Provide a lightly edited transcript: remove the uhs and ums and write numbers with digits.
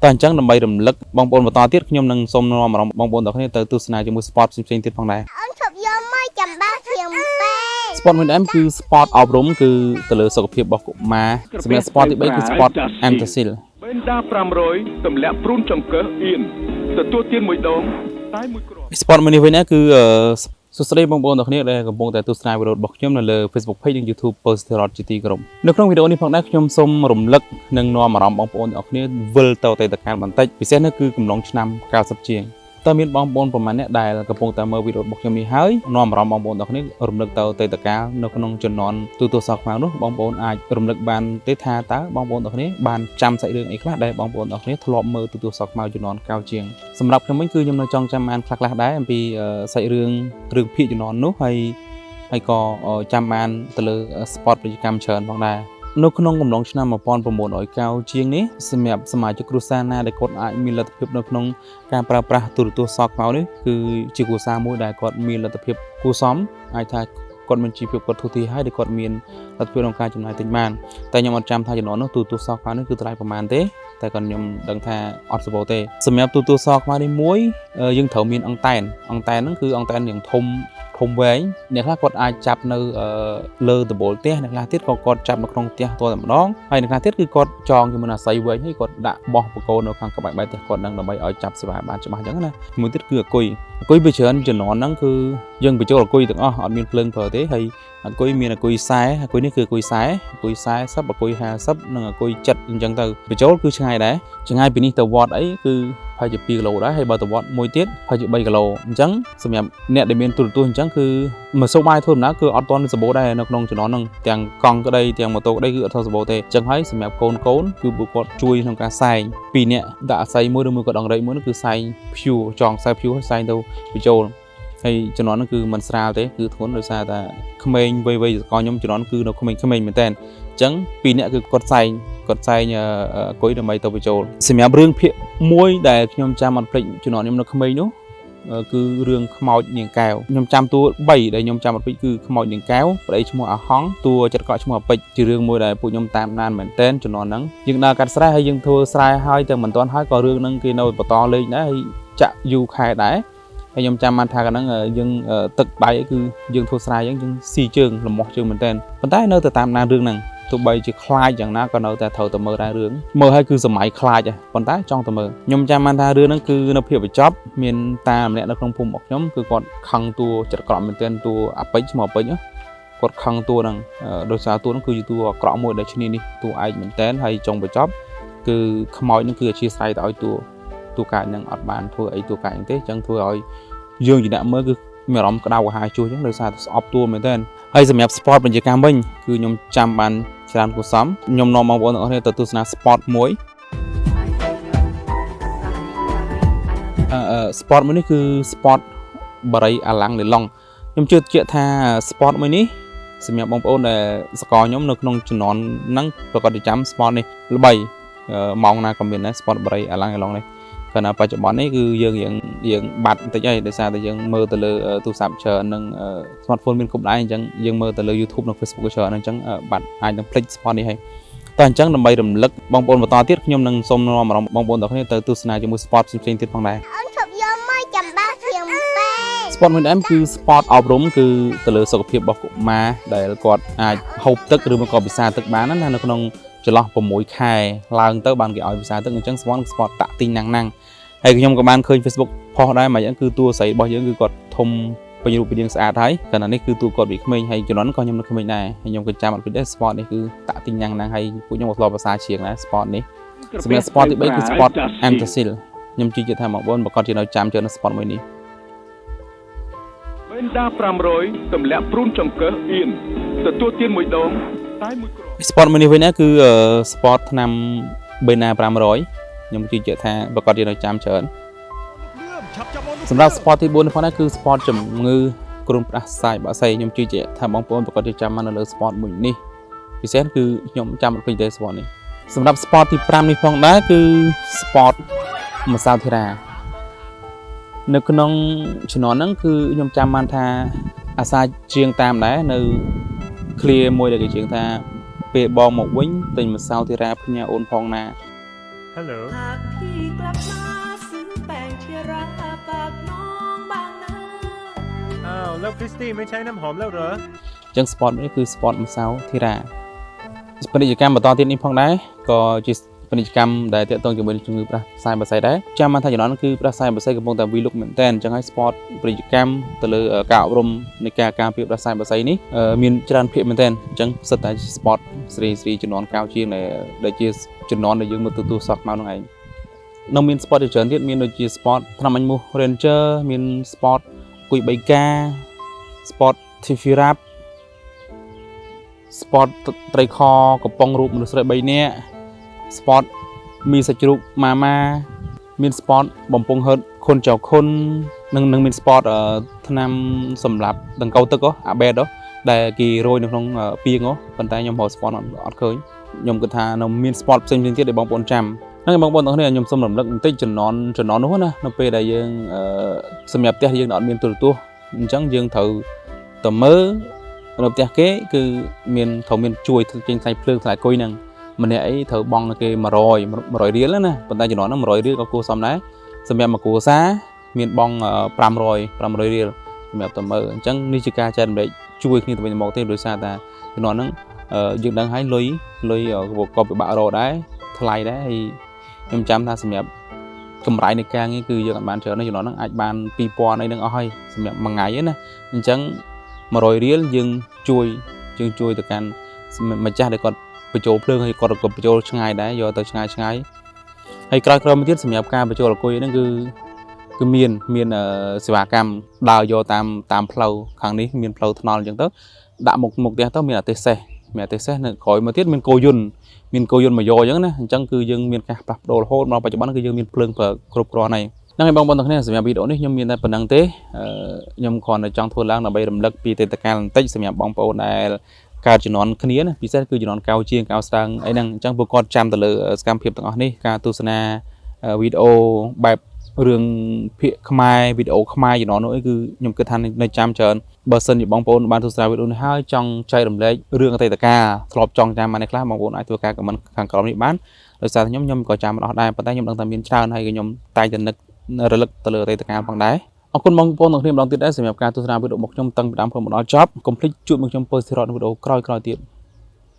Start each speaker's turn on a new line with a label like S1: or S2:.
S1: តោះអញ្ចឹងដើម្បីរំលឹកបងប្អូនបន្តទៀតខ្ញុំនឹងសូមនាំអារម្មណ៍បងប្អូនទាំងគ្នាទៅទស្សនាជាមួយ spot ផ្សេងៗទៀតផងដែរ
S2: អូនឈប់យកមកចាំបាច់ខ្ញុំពេក
S1: spot មួយដែរគឺ spot អប់រំគឺទៅលើសុខភាពរបស់កុមារសម្រាប់ spot ទី3គឺ spot Antasil។
S3: បេនដា500ទម្លាក់ព្រូនចង្កឹះអៀនទទួលទានមួយដងតែមួយគ្រាប់
S1: spot មួយនេះវិញណាគឺអឺសួស្តីបងប្អូនទាំងគ្នាដែលកំពុងតែទស្សនាវីដេអូរបស់ខ្ញុំនៅលើ Facebook Page និង YouTube Post ជាទីគោរពនៅក្នុងវីដេអូនេះផងដែរខ្ញុំសូមរំលឹកនិងនាំអារម្មណ៍បងប្អូនទាំងអស់គ្នាវិលទៅអតីតកាលបន្តិចពិសេសនោះគឺកំឡុងឆ្នាំ90ជាងតើមានបងប្អូនប្រហែលអ្នកដែលកំពុងតែមើលវីដេអូរបស់ខ្ញុំនេះហើយនាំអារម្មណ៍បងប្អូនទាំងគ្នារំលឹកទៅអតីតកាលនៅក្នុងជំនាន់ទូទស្សន៍ខ្មៅនោះបងប្អូនអាចរំលឹកបានទេថាតើបងប្អូនទាំងគ្នាបានចាំសាច់រឿងអីខ្លះដែលបងប្អូនទាំងគ្នាធ្លាប់មើលទូទស្សន៍ខ្មៅជំនាន់90ជាងសម្រាប់ខ្ញុំវិញគឺខ្ញុំនៅចង់ចាំបានខ្លះៗដែរអំពីសាច់រឿងរឿងភាគជំនាន់នោះហើយហើយក៏ចាំបានទៅលើ spot ពាណិជ្ជកម្មច្រើនផងដែរនៅក្នុងកំឡុងឆ្នាំ1990ជាងនេះសម្រាប់សមាជិកគ្រួសារណាដែលគាត់អាចមានលទ្ធភាពនៅក្នុងការប្រើប្រាស់ទូរទស្សន៍សខ្មៅនេះគឺជាគ្រួសារមួយដែលគាត់មានលទ្ធភាពគួរសមអាចថាគាត់មានជីវភាពគាត់ធូរធារហើយដែលគាត់មានលទ្ធភាពក្នុងការចំណាយទិញបានតែខ្ញុំអត់ចាំថាជំនាន់នោះទូរទស្សន៍សខ្មៅនេះគឺថ្លៃប្រហែលទេតែគាត់ខ្ញុំដឹងថាអត់សបោទេសម្រាប់ទូរទស្សន៍សខ្មៅនេះមួយយើងត្រូវមានអង្តែនអង្តែនហ្នឹងគឺអង្តែនយ៉ាងធំធំវែងអ្នកខ្លះគាត់អាចចាប់នៅលើដំបូលផ្ទះអ្នកខ្លះទៀតក៏គាត់ចាប់នៅក្នុងផ្ទះទាល់តែម្ដងហើយអ្នកខ្លះទៀតគឺគាត់ចងជាមួយនឹងអាស័យវែងហើយគាត់ដាក់បោះបង្គោលនៅខាងក្បែរបែរផ្ទះគាត់ហ្នឹងដើម្បីឲ្យចាប់សេវាបានច្បាស់អញ្ចឹងណាមួយទៀតគឺអាគុយអាគុយវាច្រើនជំនាន់ហ្នឹងគឺយើងបញ្ចូលអាគុយទាំងអស់អត់មានភ្លើងប្រើទេហើយអាគុយមានអាគុយ40អាគុយនេះគឺអាគុយ40អាគុយ40អាគុយ50និងអាគុយ7អញ្ចឹងទៅបញ្ចូលគឺឆ្ងាយដែរឆ្ងាយពីនេះទៅវត្តអីគឺប្រហែលជា2គីឡូដែរហើយបើទៅវត្តមួយទៀតប្រហែលជា3គីឡូអញ្ចឹងសម្រាប់អ្នកដែលមានទូរទស្សន៍អញ្ចឹងគឺមកសូបាយធ្វើដំណើរគឺអត់ទាន់សម្បូរដែរនៅក្នុងជំនាន់ហ្នឹងទាំងកង់ក្តីទាំងម៉ូតូក្តីគឺអត់ទាន់សម្បូរទេអញ្ចឹងហើយសម្រាប់កូនកូនគឺពួកគាត់ជួយក្នុងការសែងពីរនាក់ដាក់អាស័យមួយឬមួយក៏ដងរែកមួយនោះគឺសែងព្យួរចងខ្សែព្យួរហើយសែងទៅបញ្ចូលហើយជំនាន់ហ្នឹងគឺមិនស្រាលទេគឺធ្ងន់ដោយសារតែក្មេងវ័យវ័យសកលខ្ញុំជំនាន់គឺនៅក្មេងៗមែនតើអញ្ចឹងពីរនាក់គឺគាត់សែងគាត់សែងអង្គុយដើម្បីទៅបញ្ចូលសម្រាប់រឿងភាគមួយដែលខ្ញុំចាំអត់ភ្លេចជំនាន់ខ្ញុំនៅក្មេងនោះគឺរឿងខ្មោចនាងកែវខ្ញុំចាំតួ3ដែលខ្ញុំចាំអត់ភ្លេចគឺខ្មោចនាងកែវប្តីឈ្មោះអាហងតួចិត្តកក់ឈ្មោះអាពេជ្រជារឿងមួយដែលពួកខ្ញុំតាមដានមែនទែនជំនាន់ហ្នឹងយើងដើរកាត់ស្រែហើយយើងធ្វើស្រែហើយតែមិនទាន់ហើយក៏រឿងហ្នឹងគេនៅបន្តលេងដែរហើយចាក់យូរខែដែរហើយខ្ញុំចាំបានថាកាលហ្នឹងយើងទឹកដៃគឺយើងធ្វើស្រែអញ្ចឹងយើងស៊ីជើងលំមាស់ជើងមែនទែនប៉ុន្តែនៅតែតាមដានរឿងហ្នឹងទោះបីជាខ្លាចយ៉ាងណាក៏នៅតែត្រូវតែមើលដែររឿងមើលហើយគឺសម័យខ្លាចហ៎ប៉ុន្តែចង់តែមើលខ្ញុំចាំបានថារឿងហ្នឹងគឺនៅភាពបញ្ចប់មានតាម្នាក់នៅក្នុងភូមិរបស់ខ្ញុំគឺគាត់ខឹងតួចិត្តក្រក់មែនទែនតួអាពេជ្រឈ្មោះអាពេជ្រគាត់ខឹងតួហ្នឹងដោយសារតួហ្នឹងគឺជាតួអាក្រក់មួយដែលឈ្នានេះតួឯកមែនទែនហើយចុងបញ្ចប់គឺខ្មោចហ្នឹងគឺអធិស្ឋានទៅឲ្យតួតួកាចហ្នឹងអត់បានធ្វើអីតួកាចហ្នឹងទេអញ្ចឹងធ្វើឲ្យយើងជាអ្នកមើលគឺមានអារម្មណ៍ក្តៅក្រហាយជួសអញ្ចឹងដោយសារតែស្អប់តួមែនទែនហើយសម្រាប់ spot ពាណិជ្ជកម្មវិញគឺខ្ញុំចាំបានច្រើនគួរសមខ្ញុំនាំបងប្អូនទាំងអស់គ្នាទៅទស្សនា spot មួយអឺ spot មួយនេះគឺ spot បារីអាឡាំងលេឡុងខ្ញុំជឿជាក់ថា spot មួយនេះសម្រាប់បងប្អូនដែលសកលខ្ញុំនៅក្នុងជំនាន់ហ្នឹងប្រកាសជាចាំ spot នេះល្បីម៉ោងណាក៏មានដែរ spot បារីអាឡាំងលេឡុងនេះកាលណាបច្ចុប្បន្ននេះគឺយើងរៀងយើងបាត់បន្តិចហើយដោយសារតែយើងមើលទៅលើទូរស័ព្ទច្រើននិង smartphone មានគ្រប់ដៃអញ្ចឹងយើងមើលទៅលើ YouTube និង Facebook ច្រើនអញ្ចឹងបាត់អាចនឹងភ្លេច spot នេះហើយតោះអញ្ចឹងដើម្បីរំលឹកបងប្អូនបន្តទៀតខ្ញុំនឹងសូមនាំអារម្មណ៍បងប្អូនទាំងគ្នាទៅទស្សនាជាមួយ spot ផ្សេងៗទៀតផងដែរ
S2: អូនឈប់យកមកចាំបាច់ខ្ញុំពេក
S1: spot មួយដែរគឺ spot អប់រំគឺទៅលើសុខភាពរបស់កុមារដែលគាត់អាចហូបទឹកឬមកក៏ពិសាទឹកបានណានៅក្នុងចន្លោះ6ខែឡើងទៅបានគេឲ្យពិសាទឹកអញ្ចឹង spot spot តាក់ទីងណាំងណាំងហើយខ្ញុំក៏បានឃើញ Facebook ផុសដែរមួយយ៉ាងគឺតួស្រីរបស់យើងគឺគាត់ធំពេញរូបរាងស្អាតហើយកណ្ណានេះគឺតួគាត់ពីក្មេងហើយជំនាន់ក៏ខ្ញុំនៅក្មេងដែរហើយខ្ញុំក៏ចាំអត់ភ្លេចដែរ spot នេះគឺតាក់ទីងណាំងណាំងហើយពួកខ្ញុំក៏ធ្លាប់ភាសាច្រៀងដែរ spot នេះសម្រាប់ spot ទី3គឺ spot Antasil ខ្ញុំជឿជាក់ថាបងប្អូនប្រកាសជានៅចាំជឿនៅ spot មួយនេះ
S3: បេនដា500ទម្លាក់ព្រូនចង្កឹះអៀនទទួលទានមួយដងតែមួយគ្រាប់
S1: spot មួយនេះវិញណាគឺ spot ថ្នាំបេណា500ខ្ញុំជឿជាក់ថាប្រកាសជានៅចាំច្រើនសម្រាប់ spot ទី4នេះផងដែរគឺ spot ជំងឺគ្រុនផ្ដាសាយបាក់សីខ្ញុំជឿជាក់ថាបងប្អូនប្រកាសជាចាំមកនៅលើ spot មួយនេះពិសេសគឺខ្ញុំចាំអត់ភ្លេចទេ spot នេះសម្រាប់ spot ទី5នេះផងដែរគឺ spot ម្សៅធីរ៉ានៅក្នុងជំនាន់ហ្នឹងគឺខ្ញុំចាំបានថាអាសាជាងតាមដែរនៅ ឃ្លាមួយដែលគេជឿថាពេលបងមកវិញទិញម្សៅធីរ៉ាផ្ញើអូនផងណា។
S4: Hello.
S5: หากพี่กลับมาซื้อแป้งเชียราฝากน้องบ้างนะ
S4: อ้าว แล้วคริสตี้ไม่ใช้น้ำหอมแล้วเหรอ
S1: អញ្ចឹង spot នេះគឺ spot ម្សៅធីរ៉ាពាណិជ្ជកម្មបន្តទៀតនេះផងដែរក៏ជាពាណិជ្ជកម្មដែលតាក់ទងជាមួយនឹងជំងឺផ្ដាសាយបសៃដែរចាំបានថាជំនាន់គឺផ្ដាសាយបសៃកំពុងតែវិលុកមែនតើអញ្ចឹងហើយ spot ពាណិជ្ជកម្មទៅលើការអប់រំនៃការការពារផ្ដាសាយបសៃនេះមានច្រើនភាគមែនតើអញ្ចឹងសិតតែ spot ស្រីស្រីជំនាន់កៅជាងដែលជាជំនាន់ដែលយើងមើលទទួលសក់មកនោះឯងនៅមាន spot ជាច្រើនទៀតមានដូចជា spot ថ្នាំអញមូស Ranger មាន spot គុយ3កា spot Tifirap spot ត្រីខកំប៉ុងរូបមនុស្សស្រី3នាក់ spot មីសាច់ជ្រូកម៉ាម៉ាមាន spot បំពង់ហឺតខុនចៅខុននិងនឹងមាន spot ថ្នាំសម្រាប់ដង្កូវទឹកហ៎អាបេតហ៎ដែលគេរោយនៅក្នុងពីងហ៎ប៉ុន្តែខ្ញុំរក spot អត់ឃើញខ្ញុំគិតថានៅមាន spot ផ្សេងៗទៀតដែលបងប្អូនចាំហ្នឹងហើយបងប្អូនទាំងគ្នាខ្ញុំសូមរំលឹកបន្តិចជំនាន់ជំនាន់នោះណានៅពេលដែលយើងសម្រាប់ផ្ទះយើងអត់មានទូរទស្សន៍អញ្ចឹងយើងត្រូវទៅមើលនៅផ្ទះគេគឺមានត្រូវមានជួយចេញថ្លៃភ្លើងថ្លៃគុយហ្នឹងម្នាក់អីត្រូវបង់គេ100 100រៀលណាប៉ុន្តែជំនាន់ហ្នឹង100រៀលក៏គួរសមដែរសម្រាប់មួយគ្រួសារមានបង់500 500រៀលសម្រាប់ទៅមើលអញ្ចឹងនេះជាការចែករំលែកជួយគ្នាទៅវិញទៅមកទេដោយសារតែជំនាន់ហ្នឹងយើងដឹងហើយលុយលុយក៏ពិបាករកដែរថ្លៃដែរហើយខ្ញុំចាំថាសម្រាប់កម្រៃនៃការងារគឺយើងអត់បានច្រើនទេជំនាន់ហ្នឹងអាចបាន2000អីហ្នឹងអស់ហើយសម្រាប់មួយថ្ងៃណាអញ្ចឹង100រៀលយើងជួយយើងជួយទៅកាន់ម្ចាស់ដែលគាត់បញ្ចូលភ្លើងហើយគាត់ក៏បញ្ចូលឆ្ងាយដែរយកទៅឆ្ងាយឆ្ងាយហើយក្រោយក្រោយមកទៀតសម្រាប់ការបញ្ចូលអគុយហ្នឹងគឺគឺមានមានសេវាកម្មដើរយកតាមតាមផ្លូវខាងនេះមានផ្លូវថ្នល់អញ្ចឹងទៅដាក់មុខមុខផ្ទះទៅមានអាទេសេះមានអាទេសេះនៅក្រោយមកទៀតមានគោយន្តមានគោយន្តមកយកអញ្ចឹងណាអញ្ចឹងគឺយើងមានការផ្លាស់ប្ដូររហូតមកបច្ចុប្បន្នគឺយើងមានភ្លើងប្រើគ្រប់គ្រាន់ហើយហ្នឹងហើយបងប្អូនទាំងគ្នាសម្រាប់វីដេអូនេះខ្ញុំមានតែប៉ុណ្្នឹងទេខ្ញុំគ្រាន់តែចង់ធ្វើឡើងដើម្បីរំលឹកពីអតីតកាលបន្តិចសម្រាប់បងប្អូនដែលកើតជំនាន់គ្នាណាពិសេសគឺជំនាន់កៅជាងកៅស្ដើងអីហ្នឹងអញ្ចឹងពួកគាត់ចាំទៅលើសកម្មភាពទាំងអស់នេះការទស្សនាវីដេអូបែបរឿងភាគខ្មែរវីដេអូខ្មែរជំនាន់នោះអីគឺខ្ញុំគិតថានៅចាំច្រើនបើសិនជាបងប្អូនបានទស្សនាវីដេអូនេះហើយចង់ចែករំលែករឿងអតីតកាលធ្លាប់ចង់ចាំបានខ្លះបងប្អូនអាចធ្វើការ comment ខាងក្រោមនេះបានដោយសារខ្ញុំខ្ញុំក៏ចាំមិនអស់ដែរប៉ុន្តែខ្ញុំដឹងថាមានច្រើនហើយក៏ខ្ញុំតែងតែនឹករលឹកទៅលើអតីតកាលផងដែរអរគុណបងប្អូនទាំងគ្នាម្ដងទៀតដែរសម្រាប់ការទស្សនាវីដេអូរបស់ខ្ញុំតាំងពីដើមរហូតមកដល់ចប់កុំភ្លេចជួបមកខ្ញុំពើសិរតនៅវីដេអូក្រោយៗទៀត។